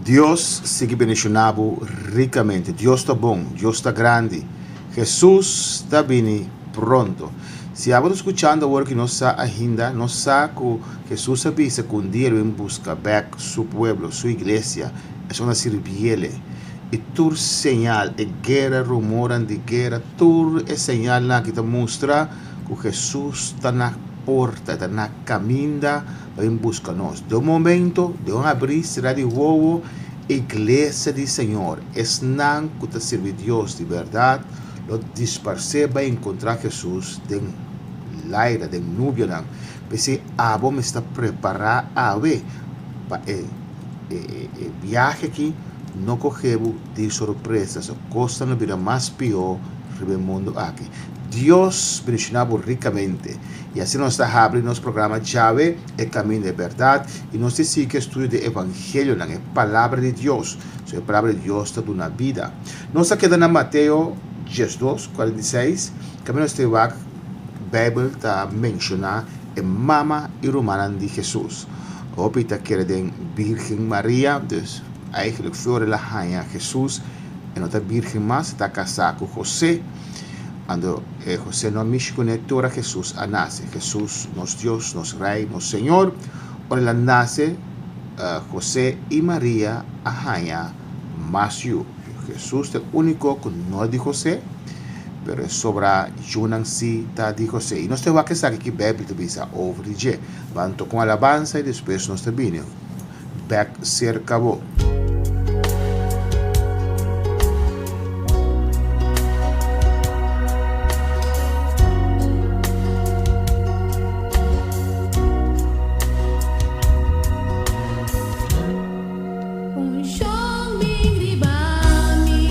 Dios sigui bendiciona bo ricamente. Dios ta bon, Dios ta grandi. Jesus ta bini pronto. Si abo ta scuchando awor ki no sa ainda, no sa cu Jesus a bisa cu un dia lo bin busca bek su pueblo, su iglesia, esun a sirbiele. Y tur señal, e guera, rumoran di guera, tur e señalnan aki ta mustra cu Jesus ta na porta, ta na caminda pa bin busca nos. Den un momento, den un abrir cera di wowo, Iglesia di Señor, esnan cu ta sirbi Dios di berdad, lo disparce bai encontra Jesus den laira, den nubianan. P'esey abo mester prepara awe pa e e biahe aki no coge bo di sorpresa, so cosnan lo bira mas pio riba e mundo aki. Dios bendiciona bo ricamente. Y asina nos ta habri nos programa djawe, E Camino e Berdad, y nos ta sigui estudio di Evangelionan, e Palabra di Dios. So e Palabra di Dios ta duna bida. Nos a keda na Mateo 12, 46, caminda nos ta wak Bijbel ta menciona e mama y rumannan di Jesus. Hopi ta kere den Virgen Maria, dus eigenlijk voor el a haña Jesus, e no ta virgen mas, e ta casá cu José. Anto e José no a mishi kuné te ora Hesus a nase. Hesus, nos Dios, nos Rei, nos Señor. Ora el a nase, José i Maria a haña mas yu. Hesus ta e úniko ku no di José, pero e sobrá yunan sí ta di José. I nos ta wak esaki ki Beibel ta bisa over di dje. Ban toka un alabansa i despues nos ta bini bèk serka bo. Unshon bin riba mi,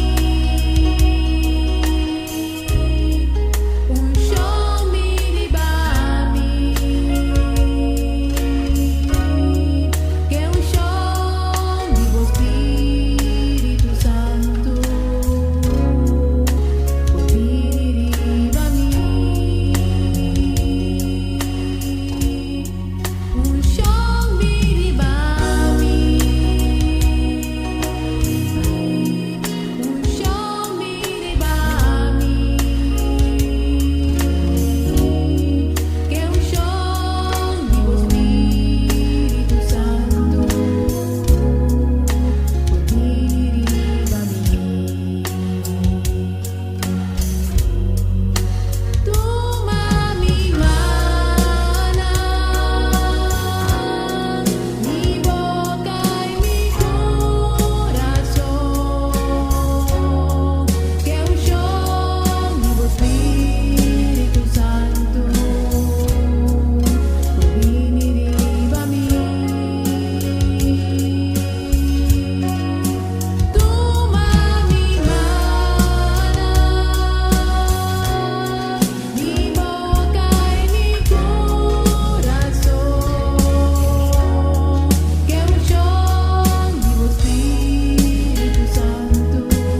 unshon bin riba mi, ke unshon di bo Spiritu Santu por bini riba mi. Unshon bin riba mi. Unshon bin riba mi. Ke unshon di bo Spiritu Santu por bini riba mi. Tuma mi mannan, mi boka i mi kurason, ke unshon di bo Spiritu Santu por bini riba mi. Tuma mi mannan, mi boka i mi kurason, ke unshon di bo Spiritu Santu por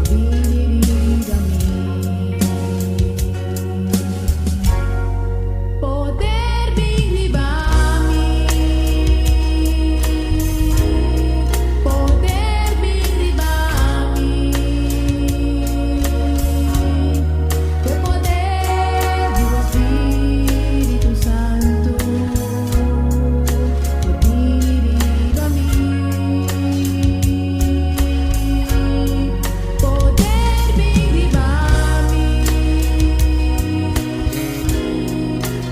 bini riba mi. Poder bin riba mi, poder bin riba mi, ku e poder di bo Spiritu Santu por bini riba mi. Poder bin riba mi.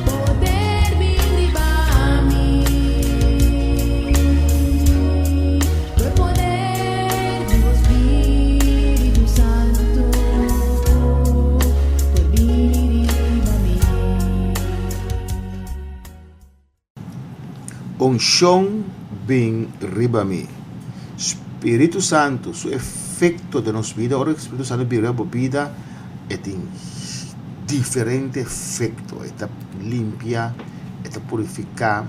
Poder bin riba mi. Ku e poder di bo Spiritu Santu por bini riba mi. Unshon bin riba mi. Spiritu Santu su efekto den nos bida, ora Spiritu Santu bin riba bo bida e tin diferente efekto, e ta limpia, e ta purifiká.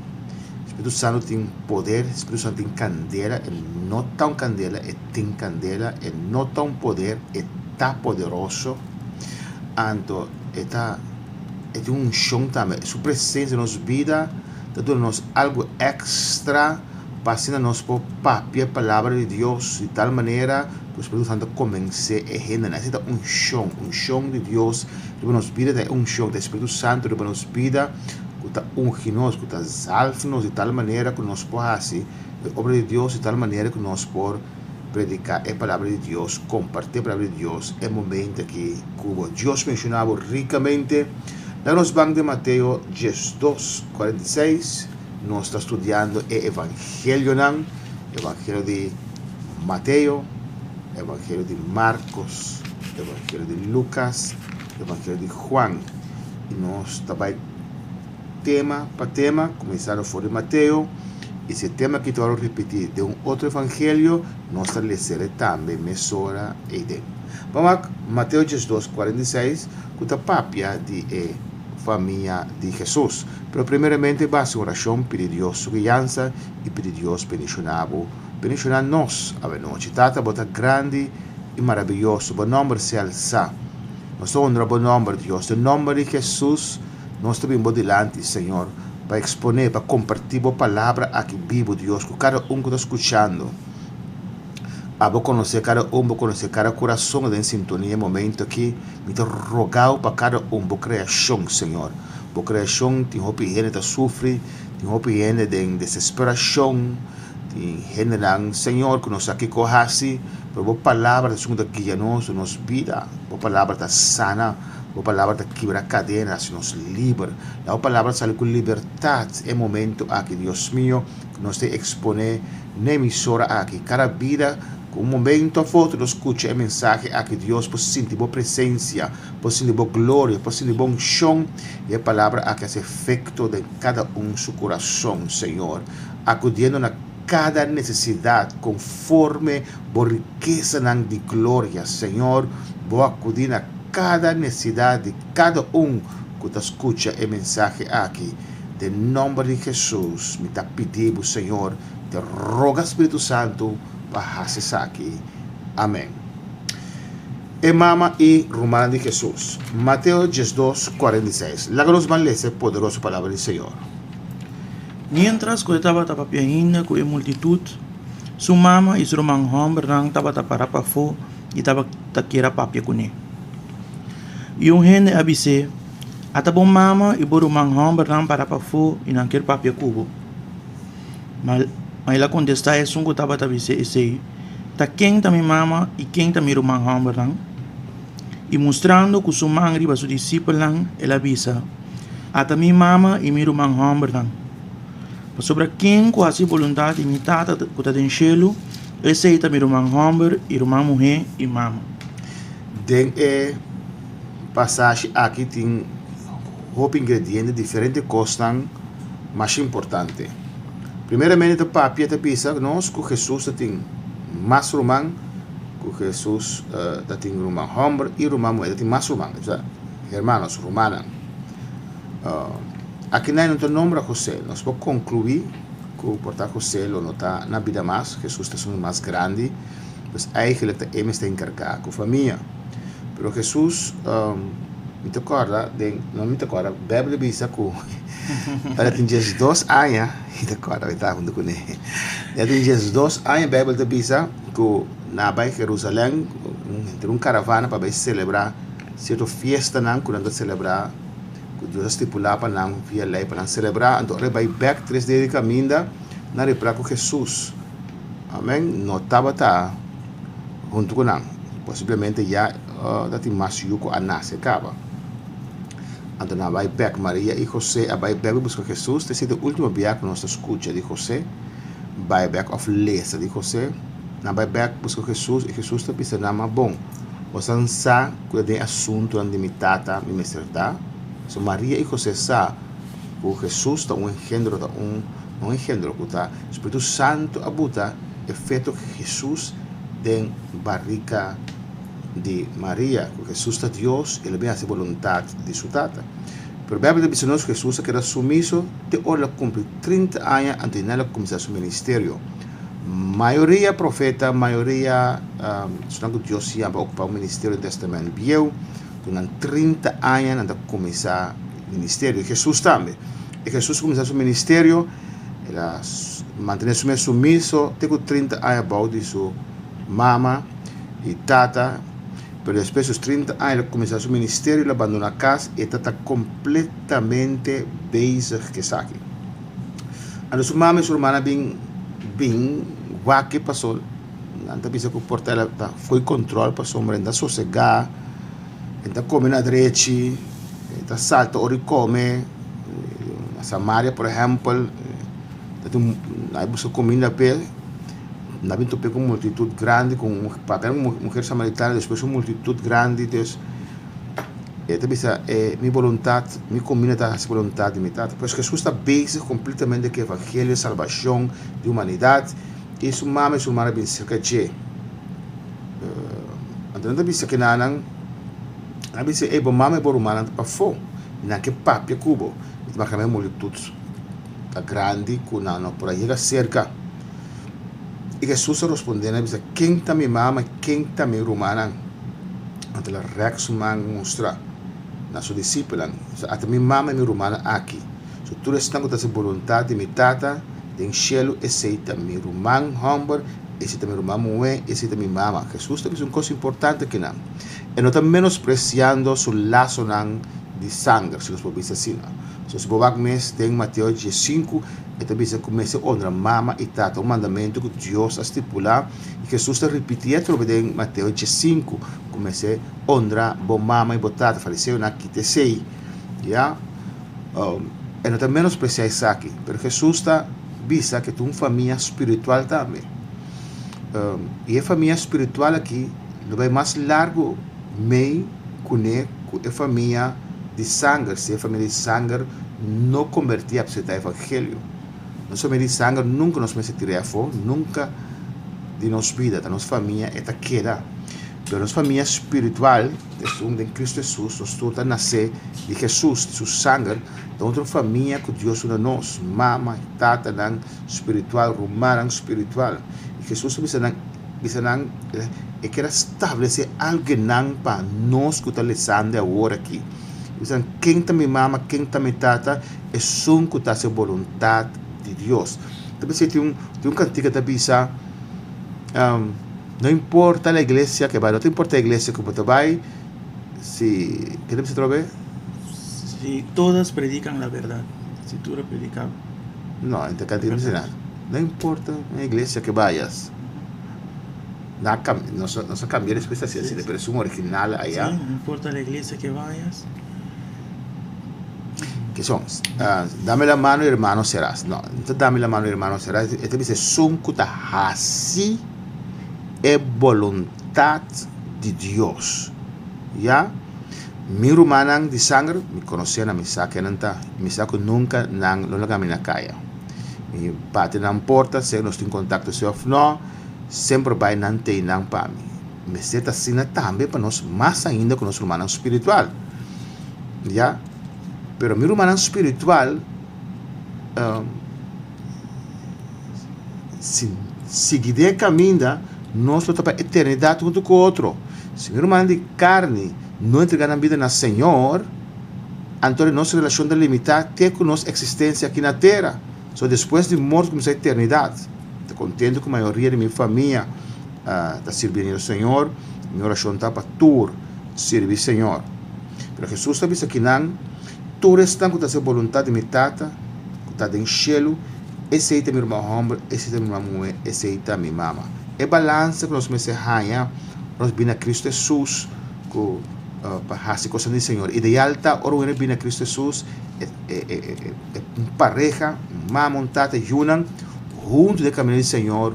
Spiritu Santu tin poder, Spiritu Santu tin kandela, e no ta un kandela, e tin kandela, e no ta un poder, e ta poderoso. Anto e ta. E tin un unshon tambe. Su presensia den nos bida ta duna nos algu èkstra Pa asina nos por papia e palabra di Dios di tal manera ku Spiritu Santu komensé e hendenan. Esei ta unshon, unshon di Dios riba nos bida ta e unshon, ta e Spiritu Santu riba nos bida ku ta ungi nos, ku ta zalf nos di tal manera ku nos por hasi e obra di Dios, di tal manera ku nos por prediká e palabra di Dios, kompartí e palabra di Dios e momento aki ku bo. Dios menshoná bo rikamente. Laga nos ban den Mateo 12, 46. Nos ta studiando e evangelionan, evangelio di Mateo, evangelio di Marcos, evangelio di Lucas, evangelio di Juan. I nos ta bai tema pa tema, kuminsando for di Mateo, i si e tema aki ta wòrdu ripití den un otro evangelio, nos ta les'é tambe mesora eiden. Ban wak Mateo 12, 46, ku ta papia di e famia di Hesus. Pero primeramente bo hasi un orashon pidi Dios su guiansa i pidi Dios bendishoná bo, bendishoná nos awenochi. Tata, bo ta grandi i marabiyoso, bo nòmber sea alsá. Nos ta honra bo nòmber, Dios. Den nòmber di Hesus nos ta bin bo dilanti, Señor, pa eksponé, pa kompartí bo palabra aki bibu, Dios, ku kada un ku ta skuchando. Abo konosé kada un, bo konosé kada kurason den sintonia e momento aki. Mi ta rogao pa kada un bo kreashon, Señor. Bo kreashon tin hopi hende ta sufri, tin hopi hende den desesperashon, tin hendenan, Señor, ku no sa kiko hasi, pero bo palabra ta esun ku ta guia nos den nos bida. Bo palabra ta sana, bo palabra ta kibra kadena, hasi nos liber. Laga bo palabra sali ku libertat e momento aki, Dios mio, ku nos ta eksponé n'e emisora aki. Kada bida ku un momento of otro lo skucha e mensahe aki, Dios por sinti bo presensia, por sinti bo gloria, por sinti bo unshon, i e palabra aki hasi efekto den kada un su kurason, Señor, akudiendo na kada nesesidat konforme bo rikesanan di gloria, Señor, bo akudí na kada nesesidat di kada un ku ta skucha e mensahe aki. Den nòmber di Hesus mi ta pidi bo, Señor, te roga Spiritu Santu pa hasi esaki. Amèn. E mama i rumannan di Hesus. Mateo 12, 46. Laga nos ban lesa e poderoso palabra di Señor. Miéntras ku e tabata papia ainda ku e multitut, su mama i su ruman hòmbernan tabata pará pafó i tabata kier a papia kuné. I un hende a bis'é, Ata bo mama i bo ruman hòmbernan pará pafó i nan kier papia ku bo. Ma el a kontestá esun ku tabata bis'é esei, Ta ken ta mi mama i ken ta mi ruman hòmbernan? I mustrando ku su man riba su disipelnan, el a bisa, Ata mi mama i mi ruman hòmbernan. Pasobra ken ku hasi boluntat di mi Tata ku ta den shelu, esei ta mi ruman hòmber i ruman muhé i mama. Den e pasashi aki tin hopi ingrediente, diferente kosnan masha importante. Primeramente ta papia ta bisa nos ku Hesus ta tin mas ruman, ku Hesus ta tin ruman hòmber i ruman muhé, ta tin mas ruman, osea hermanos, rumannan. Akinan no ta nombra José, nos por konkluí ku por ta José lo no ta na bida mas, Hesus ta esun mas grandi, pues eigentlik ta e mester enkargá ku famia. Pero Hesus, mi ta kòrda den, no mi ta kòrda, Beibel ta bisa ku ora tin diesdos aña, mi ta kòrda mi tabata huntu kuné, ora tin 12 aña Beibel ta bisa ku nan a bai Jerusalèm henter un karavana pa bai selebrá sierto fiestanan ku nan ta selebrá, ku Dios a stipulá pa nan via lei pa nan selebrá. Anto ora e bai bèk tres dia di kaminda, nan repara ku Hesus, amèn, no tabata huntu ku nan. Posiblemente ya ta tin mas yu ku a nase kaba. Anto nan a bai bèk. Maria i José a bai bèk pa buska Hesus. Ta esei e último bia ku nos ta skucha di José bai bèk òf lesa di José. Nan a bai bèk buska Hesus i Hesus ta bisa nan, Ma bon, boso sa ku ta den e asuntunan di mi Tata mi mester ta? So Maria i José sa ku Hesus ta un engendro, ta un un engendro ku ta Spiritu Santu a buta e feto Hesus den barika di Maria, ku Hesus ta Dios i el a bin hasi boluntat di su Tata. Pero Beibel ta bisa nos ku Hesus a keda sumiso te ora el a kumpli 30 aña anto i nan el a kuminsá su ministerio. Mayoria profeta, mayoria esnan ku Dios yama pa okupá un ministerio den Tèstamènt Bieu, ku nan 30 aña nan ta kuminsá ministerio. I Hesus tambe. E Hesus kuminsá su ministerio, el a. mantené su mes sumiso te ku 30 aña bou di su mama i tata, pero despues di su 30 aña el a kuminsá su ministerio, el a bandoná kas i e ta ta kompletamente bezig ku esaki. Anto su mama i su rumannan bin bin wak ke pasó, nan ta bisa ku por ta el a ta fo'i kòntròl pasobra e ta sosegá, e ta kome na drechi, e ta salta ora di kome. Na Samaria por ehèmpel ta tin nan a buska kuminda p'e, nan a bin topa ku un multitut grandi ku un papia un muher samaritana despues un multitut grandi dus e ta bisa e mi boluntat mi kuminda ta hasi boluntat di mi tata. Pues Hesus ta bezig kompletamente ku evangelio salbashon di humanidat i su mama i su ruman a bin serka dje. Anto nan ta bisa kinanan nan a bisa ey bo mama i bo rumannan ta pafó i nan ke papia ku bo. Mi ta maka e multitut ta grandi ku nan no por a yega serka. I Hesus a rospondé nan a bisa, Ken ta mi mama i ken ta mi rumannan? Anto el a rèk su man mustra na su disipelnan, Ata mi mama i mi rumannan aki. So tur esnan ku ta hasi boluntat di mi Tata den shelu, esei ta mi ruman hòmber, esei ta mi ruman muhé, esei ta mi mama. Hesus ta bisa un kos importante akinan. E no ta menospresiando su lasonan di sanger, si nos por bisa asina. So si bo wak mes den Mateo diesinku, e ta bisa ku mester honra mama i tata, un mandamentu ku Dios a stipulá, i Hesus ta ripitié atrobe den Mateo diesinku, ku mester honra bo mama i bo tata. Fariseonan a kita esei, ya. E no ta menospresiá esaki, pero Hesus ta bisa ku ta un famia spiritual tambe. I e famia spiritual aki lo bai mas largu mei kuné ku e famia di sanger, si e famia di sanger no kombertí a akseptá evangelio. Nos famia di sanger nunka nos mester tir'é afó, nunka di nos bida, ta nos famia e ta keda. Pero nos famia spiritual, esun den Kristu Hesus, nos tur ta nasé di Hesus, di su sanger, ta otro famia ku Dios duna nos, mama, tatanan spiritual, rumannan spiritual. I Hesus a bisa nan, bisa nan, e kier a stablesé algennan pa nos ku ta lesando awor aki. E bisa nan, Ken ta mi mama, ken ta mi tata? Esun ku ta hasi boluntat di Dios. Ta bisa tin un tin un kantika ta bisa, No importa la iglesia ke bai, no ta importa e iglesia ku bo ta bai, si, ke ta bisa atrobe? Si todas predican la verdad, si tur a predica. No, e kantika no bisa asina. No importa la iglesia ke bayas. Nan a cambia, nos a nos a cambia despues asina, asina, pero esun original aya. Sí, no importa la iglesia que vayas. Ke son? Dame la mano y hermano serás. No, no ta dame la mano y hermano serás, e ta bisa esun ku ta hasi e boluntat di Dios. Ya? Mi rumannan di sanger, mi konosé nan, mi sa ken nan ta, mi sa ku nunka nan lo laga mi na kaya. Mi bati nan porta, sea nos tin kontakto si òf no, semper bai nan tei nan pa mi. Mester ta asina tambe pa nos mas ainda ku nos rumannan spiritual. Ya? Pero mi rumannan spiritual si sigui den e kaminda nos lo ta pa eternidat huntu ku otro. Si mi rumannan di karni no entrega nan bida na Señor, anto nos relashon ta limitá te ku nos eksistensia aki na tera. So despues di morto kuminsá eternidat. Ta kontentu ku mayoria di mi famia ta sirbi den Señor. Mi orashon ta pa tur sirbi Señor. Pero Hesus ta bisa kinan, Tur esnan ku ta hasi boluntat di mi Tata ku ta den shelu, esei ta mi ruman hòmber, esei ta mi ruman muhé, esei ta mi mama. E balansa ku nos mester haña ora nos bini na Kristu Hesus ku pa hasi kosnan di Señor. Ideal ta ora un hende bini na Kristu Hesus, e un pareha, un mama, un tata, yunan, huntu den kaminda di Señor,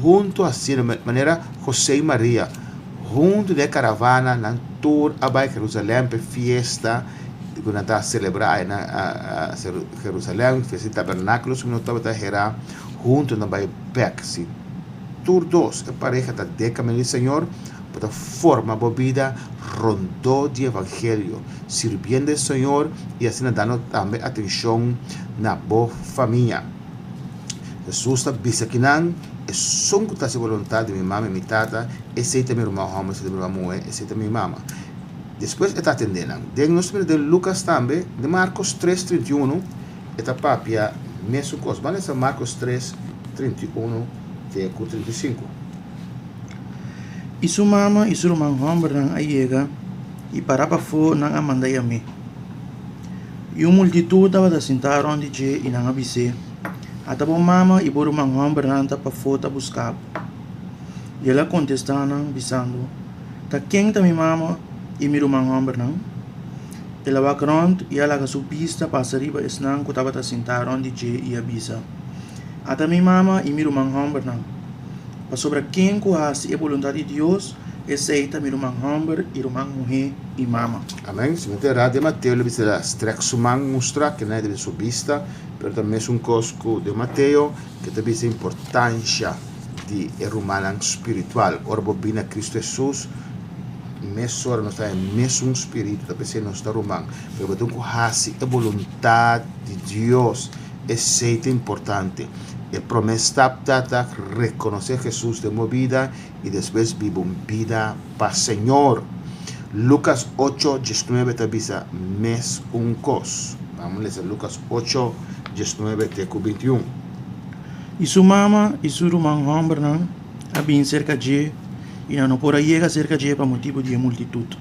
huntu hasiendo manera José i Maria, huntu den e karavana nan tur a bai Jerusalèm pa e fiesta ku nan ta selebrá ei na Jerusalèm, fiesta di tabernákulo, si mi no tabata herá, huntu nan bai bèk. Si tur dos e pareha ta den kaminda di Señor, Bo ta forma bo bida rondó di evangelio, sirbiendo e Señor i asina dando tambe atenshon na bo famia. Hesus ta bisa kinan, Esun ku ta hasi boluntat di mi mama i mi tata, esei ta mi ruman hòmber, esei ta mi ruman muhé, esei ta mi mama. Despues e ta atendé nan. Den nos mira den Lukas tambe, den Markos tres 31, e ta papia Mesun kos. Ban lesa Marcos 3, 31 te ku 35. I su mama i su ruman hòmbernan a yega, i pará pafó nan a manda yam'é. I un multitut tabata sintá rònt di dje i nan a bis'é, Ata bo mama i bo ruman hòmbernan ta pafó ta buska bo. I el a kontestá nan, bisando, Ta ken ta mi mama i mi ruman hòmbernan? El a wak rònt i a laga su bista pasa riba esnan ku tabata sintá rònt di dje i a bisa, Ata mi mama i mi ruman hòmbernan! Pasobra ken ku hasi e boluntat di Dios, esei ta mi ruman hòmber i ruman muhé i mama. Amèn. Si mi ta erá den Mateo lo bisa el a strèk su man mustra ke nan e ta bisa su bista, pero ta mesun kos ku den Mateo ke ta bisa importansha di e rumannan spiritual. Ora bo bini na Kristu Hesus, mesora nos ta e mesun spiritu, ta p'esei nos ta ruman. Pero bo tin ku hasi e boluntat di Dios, esei ta importante. E promé stap ta ta rekonosé Hesus den bo bida i despues biba un bida pa Señor. Lukas ocho, diesnuebe ta bisa mes un kos. Bamos lesa Lukas ocho, diesnuebe te ku bintiun. I su mama i su ruman hòmbernan a bini serka dje, i nan no por a yega serka dje pa motibu di e multitut.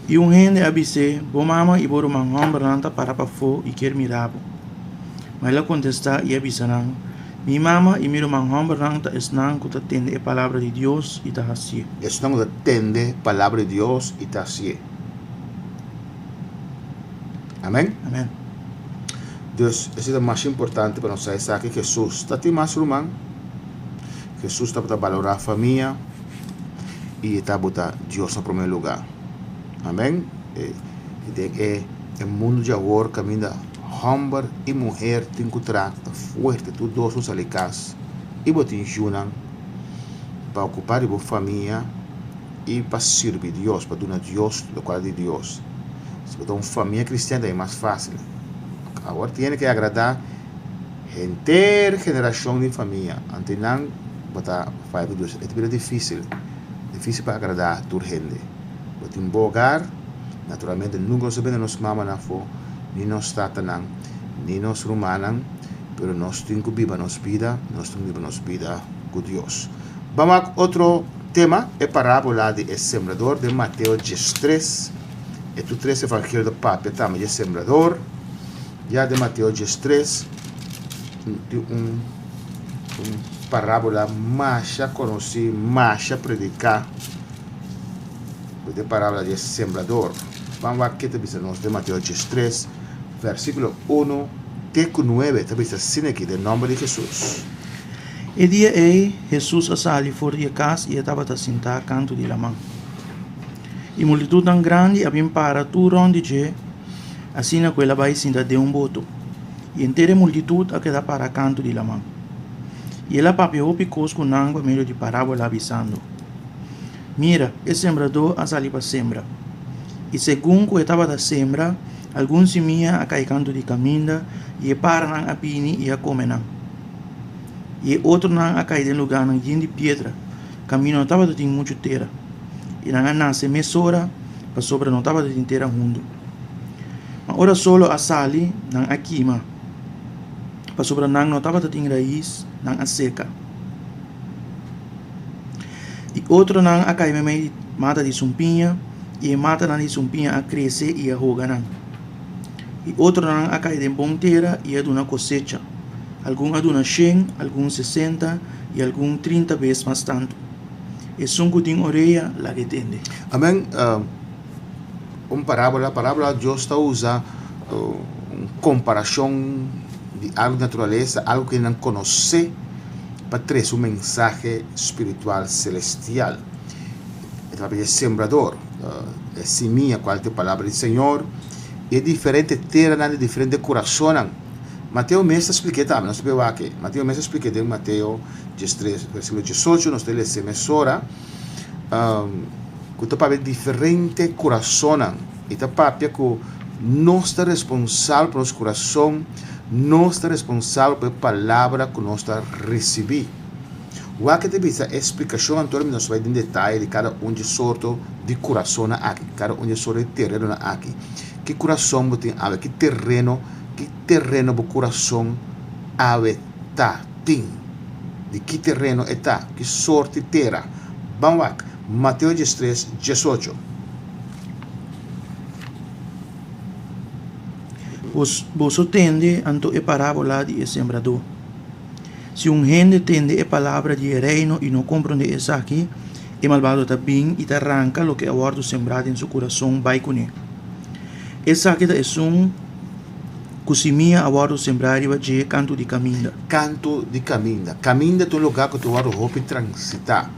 I un hende a bis'é, Bo mama i bo ruman hòmbernan ta para pafó i kier mira bo. Ma el a kontestá i a bisa nan, Mi mama i mi ruman hòmbernan ta esnan ku ta tende e palabra di Dios i ta hasié. Esnan ku ta tende palabra di Dios i ta hasié. Amèn? Amèn. Dus, esei ta masha importante pa nos sa esaki, Hesus ta tin mas ruman. Hesus tabata balorá famia i e tabata Dios na promé lugá. Amèn? Den e mundu di awor kaminda hòmber i muher tin ku traha fuerte, tur dos un sali kas i bo tin yunan pa okupá di bo famia i pa sirbi Dios, pa duna Dios lokual di Dios. Si bo ta un famia kristian ta e mas fásil. Awor tiene ke agradá henter generashon di famia, anto nan bo ta faya ku Dios. E ta bira difísil, difísil pa agradá tur hende. Bo tin bo hogar, naturalmente nunka nos a bende nos mamanan afó, ni nos tatanan, ni nos rumannan, pero nos tin ku biba nos bida, nos tin ku biba nos bida ku Dios. Ban wak otro tema, e parábola di e sembrador den Mateo diestres. E tur tres evangelio ta papia tambe di e sembrador. Ya den Mateo diestres tin un un parábola masha konosí, masha prediká, ku ta e parábola di e sembrador. Ban wak ke ta bisa nos den Mateo diestres, versíkulo unu te ku nuebe, ta bisa asina aki den nòmber di Hesus. E dia ei Hesus a sali for di e kas i e tabata sintá kantu di laman. I multitutnan grandi a bin para tur rònt di dje, asina ku el a bai sinta den un boto, i henter e multitut a keda para kantu di laman. I el a papia hopi kos ku nan pa medio di parábola, bisando, Mira, e sembradó a sali pa sembra. I segun ku e tabata sembra, algun simia a kai kantu di kaminda, i e paranan a bini i a kome nan. I e otronan a kai den lugánan yen di piedra, kaminda no tabata tin muchu tera, i nan a nase mesora pasobra no tabata tin tera hundu. Ma ora solo a sali, nan a kima, pasobra nan no tabata tin rais, nan a seka. I otronan a kai meimei di mata di sumpiña, i e matanan di sumpiña a krese i a hoga nan. I otronan a kai den bon tera i a duna kosecha, algun a duna shen, algun sesenta i algun trinta bes mas tantu. Esun ku tin orea, laga e tende. Amen. Un parábola, parábola Dios ta usa un komparashon di algu di naturalesa, algu ku nan konosé pa trese un mensahe spiritual selestial. E ta papia di e sembrador, e simia kual ta e palabra di Señor, i e diferente teranan di diferente kurasonnan. Mateo mes ta splik'é tambe, nos ta por wak e. Mateo mes ta splik'é den Mateo diestres, versíkulo diesocho, nos ta lesa mesora, ku ta papia di diferente kurasonnan. I ta papia ku nos ta responsabel pa nos kurason, nos ta responsabel pa e palabra ku nos ta risibí. Wak e ta bisa e splikashon anto mi nos bai den detaye di kada un di e sorto di kurasonnan aki, kada un di e sorto di terenonan aki. Ki kurason bo tin awe? Ki tereno? Ki tereno bo kurason awe ta tin? Di ki tereno e ta? Ki sorti tera? Ban wak Mateo 13, 18. Boso tende anto e parábola di e sembradó. Si un hende tende e palabra di e Reino i no komprondé esaki, e malbado ta bin i ta ranka loke a wòrdu sembrá den su kurason bai kuné. Esaki ta esun ku simia a wòrdu sembrá riba dje kantu di kaminda. Kantu di kaminda. Kaminda ta un lugá ku ta wòrdu hopi transitá.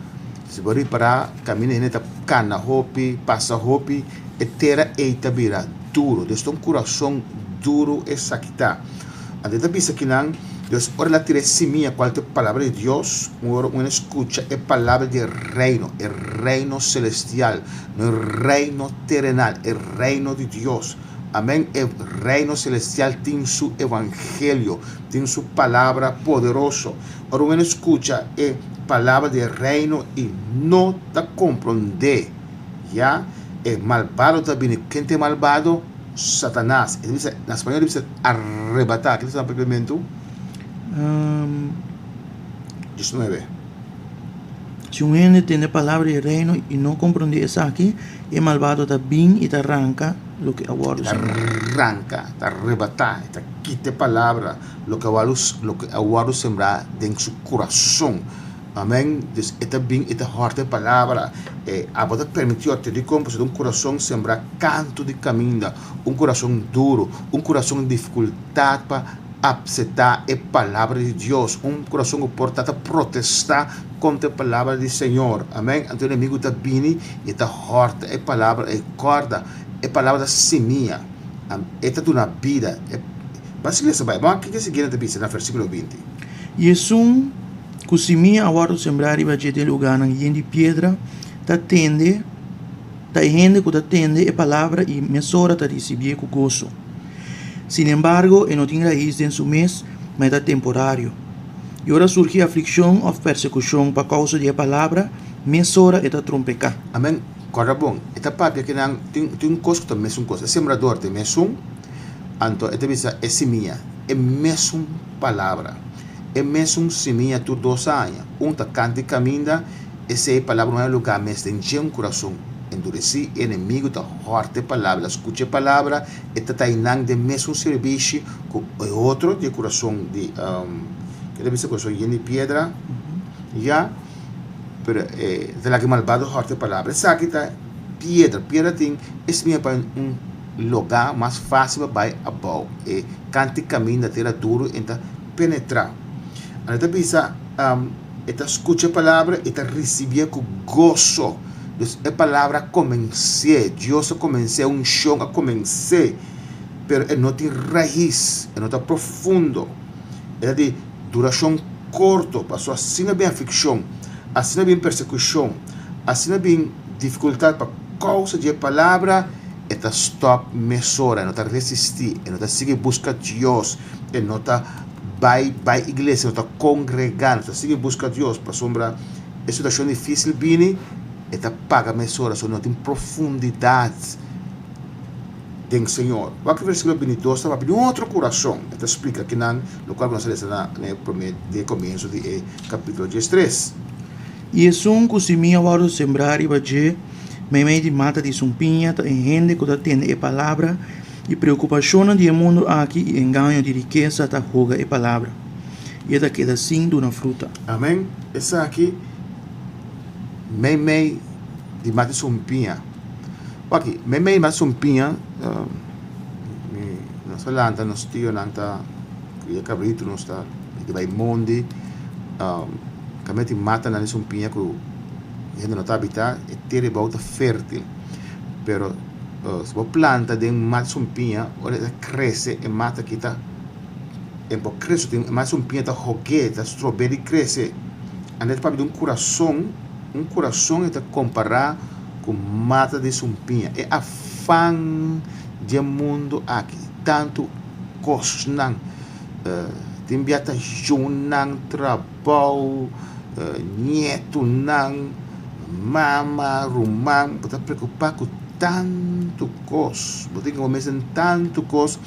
Si bo ripará, kaminda hende ta kana hopi, pasa hopi, e tera ei ta bira duru. Dus ta un kurason duru esaki ta. Anto e ta bisa kinan, Dus ora el a tira e simia, kual ta e palabra di Dios, ora un hende skucha e palabra di e Reino, e Reino selestial, no e reino terenal, e Reino di Dios. Amen. E Reino selestial tin su evangelio, tin su palabra poderoso. Ora un hende skucha e palabra di e Reino i no ta komprondé, ya, e malbado ta bini. Ken ta e malbado? Satanas. E ta bisa, na spañol e ta bisa arrebatá. Ke ta bisa na papiamentu? 19. Si un hende tende palabra di e Reino i no komprondé esaki, e malbado ta bin i ta ranka loke a wòrdu E ta sembrá. ranka, ta arrebatá, e ta kita e palabra, loke a wòrdu, loke a wòrdu sembrá den su kurason. Amèn. Dus e ta bin, e ta hòrta e palabra. E abo ta permití òf te dikon pasobra un kurason sembrá kantu di kaminda, un kurason duru, un kurason di difikultat pa apseptá e palabra di Dios, un kurason ku por ta ta protestá kontra e palabra di Señor. Amèn. Anto e enemigu ta bini i e ta hòrta e palabra, e kòrda e palabra ta simia, e ta duna bida. E Ban sigui lesa bai. Ban kiko e siguiente ta bisa na versíkulo 20. I esun ku simia a wòrdu sembrá riba dje den lugánan yen di piedra ta tende, ta e hende ku ta tende e palabra i mesora ta risibié ku goso. Sinembargo, e no tin rais den su mes, ma e ta temporario. I ora surgi aflikshon òf persekushon pa kousa di e palabra, mesora e ta trompeká. Amen. Kòrda bon, e ta papia ku nan tin tin un kos ku ta mesun kos. E sembrador ta e mesun, anto e ta bisa e simia, e mesun palabra, e mesun simia tur dos aña. Un ta kanta i kaminda, esei palabra no hay lugá mes den dje un kurason enduresí. E enemigu ta hòrta e palabra, el a skucha e palabra, E ta ta einan den mesun sirbishi ku e otro di e kurason di ke ta bisa kurason yen di piedra ya pero e ta laga e malbado hòrta e palabra esaki ta piedra piedra tin e simia pa un lugá mas fásil pa bai abou e kanti kaminda tera duru e ta penetrá anto e ta bisa E ta skucha e palabra i ta risibié ku goso. Dus e palabra a komens'é, Dios a komens'é, e unshon a komens'é, pero e no tin rais, e no ta profundo. E ta di durashon korto, pasobra asina bin aflikshon, asina bin persekushon, asina bin difikultat pa kousa di e palabra, e ta stòp mesora, e no ta resistí, e no ta sigui buska Dios, e no ta Bai bai iglesia, no ta kongregá, no ta sigui buska Dios, pasobra e situashon difísil bini, e ta paga mesora, so no tin profundidat den Señor. Wak e versíkulo 22 ta papia di un otro kurason, e ta splika kinan lokual ku nos a lesa na e promé di e komienso di e kapítulo 13. I esun ku simia wòrdu sembrá riba dje meimei di mata di sumpiña ta e hende ku ta tende e palabra I preokupashonnan di e mundu aki i engaño di rikesa ta hoga e palabra, i e ta keda sin duna fruta. Amen. Esaki meimei di mati sumpiña. Waki, meimei di mati sumpiña, mi, nos a lanta, nos tionan ta kria kabritu, nos ta mete bai mondi, kaminda tin matanan di sumpiña ku hende no ta habitá, e tera abou ta fértil. Pero si bo planta den mata sumpiña, ora e ta krese e mata aki ta e por krese, e mata sumpiña ta hog'é, ta strob'é di krese. Anto e ta papia di un kurason, un kurason e ta kompará ku mata di sumpiña. E afan di e mundu aki, tantu kosnan, tin bia ta yunan, trabou, nietunan, Mama, ruman, bo ta preocupa cu tanto cos, bo tin cu bo mes den tanto cos.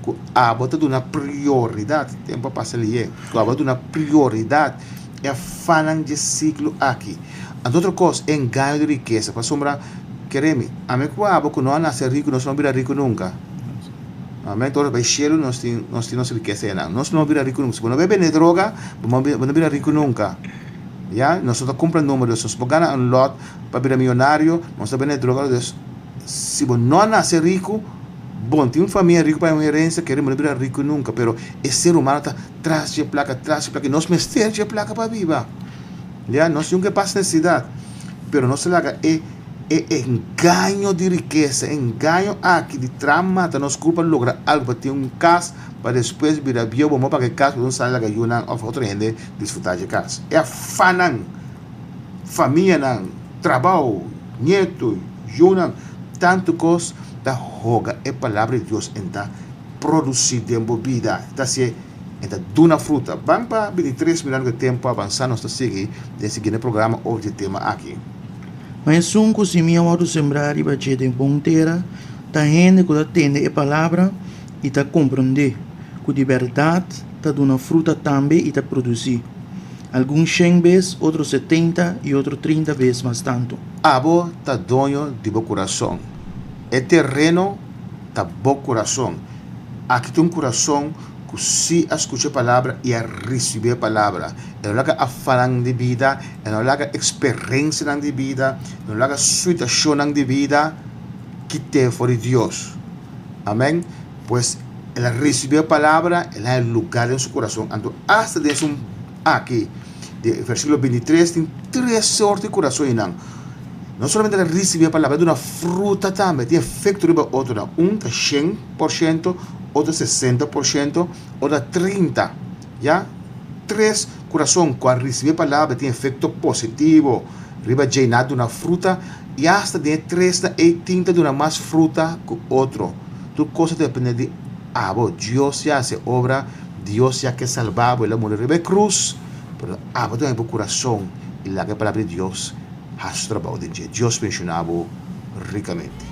ku abo ta duna prioridat, tempu a pasa lié, ku abo ta duna prioridat e afannan dje siglo aki. Anto otro kos, e engaño di rikesa, pasobra, kere mi, ami ku abo ku no a nase riku, nos no a bira riku nunka. Amen, ora bai shelu nos tin nos tin nos rikesa einan. Nos no a bira riku nunka. Si bo no bai bende droga, bo no bo no bira riku nunka. Ya, nos no ta kumpra numero, nos no por gana un lot pa bira miyonario, nos ta bende droga, dus si bo no a nase riku, bon tin un famia riku pa un herensia kere bo no bira riku nunka, pero e ser humano ta tras dje plaka, tras dje plaka, i nos mester dje plaka pa biba. Ya, nos tin un ke pasa nesesidat, pero nos ta laga e e engaño di rikesa, e engaño aki di tra mata nos kur pa logra algu, pa tin un kas, pa despues bira bieu, bo no paga e kas, bo no sali laga yunan òf otro hende disfrutá dje kas. E afannan, famianan, trabou, nieto, yunan, tantu kos ta hoga e palabra di Dios en ta produsí den bo bida, ta hasié en ta duna fruta. Ban pa bintitres mirando ku e tempu a avansá nos ta sigui den siguiente programa over dje tema aki. Ma esun ku simia wòrdu sembrá riba dje den bon tera ta hende ku ta tende e palabra i ta komprondé, ku di bèrdat ta duna fruta tambe i ta produsí, algun shen bes, otro setenta i otro trinta bes mas tantu. Abo ta doño di bo kurason. E tereno ta bo kurason. Aki ta un kurason ku sí a skucha e palabra i a risibí e palabra. E no laga afanan di bida, e no laga eksperensianan di bida, e no laga situashonnan di bida kit'é for di Dios. Amèn. Pues, el a risibí e palabra, el a haña lugá den su kurason. Anto, asta den esun aki, di versíkulo bintitres, tin tres sorti di kurason einan. No solamente el a risibí e palabra, el a duna fruta tambe, tin efekto riba otronan. Un ta 100%, otro 60%, otro ta 30. Ya? Tres kurason ku a risibí e palabra tin efekto positivo riba dje, nan a duna fruta, i asta den e tresnan ei tin ta duna mas fruta ku otro. Tur kos ta depende di abo. Dios ya hasi e obra, Dios ya ke salba bo, el a muri riba e krus, pero abo ta haña bo kurason i laga e palabra di Dios hasi su trabou den dje. Dios benshoná bo rikamente.